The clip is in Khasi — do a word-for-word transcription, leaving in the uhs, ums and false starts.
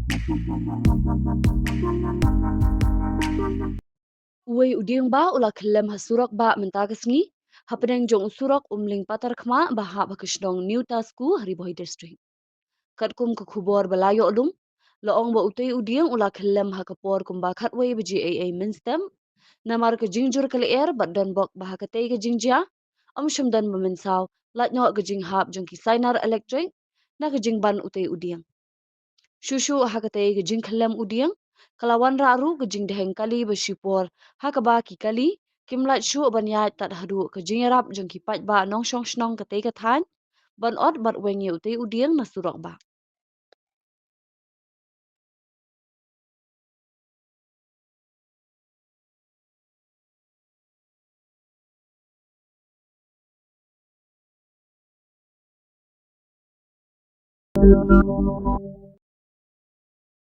Uwei u dieng ba u la khyllem ha surok ba mynta ka sngi, hapdeng jong u surok Umling Patarkhmah ba hap ha ka shnong New Tasku ha Ri Bhoi District. Katkum ka khubor ba la ïoh lum, la ong ba utei u dieng u la khyllem ha ka por kumba khatwei baje ei ei mynstep, namar ka jingjur ka lyer bad donbok ba ha katei ka jingjia, ym shym don ba mynsaw, lait noh ka jinghap jong ki sainar elektrik na ka jingban utei u dieng. Shuh shuh ha katei ka jingkhyllem u dieng, ka la wanrah ruh ka jingdheng kali ba shipor, ha kaba ki kali kim lait shuh ban ïaid tad haduh ka jingïarap jong ki paidbah nongshong shnong katei ka thaiñ ban ot bad weng ïa utei u dieng na surok ba.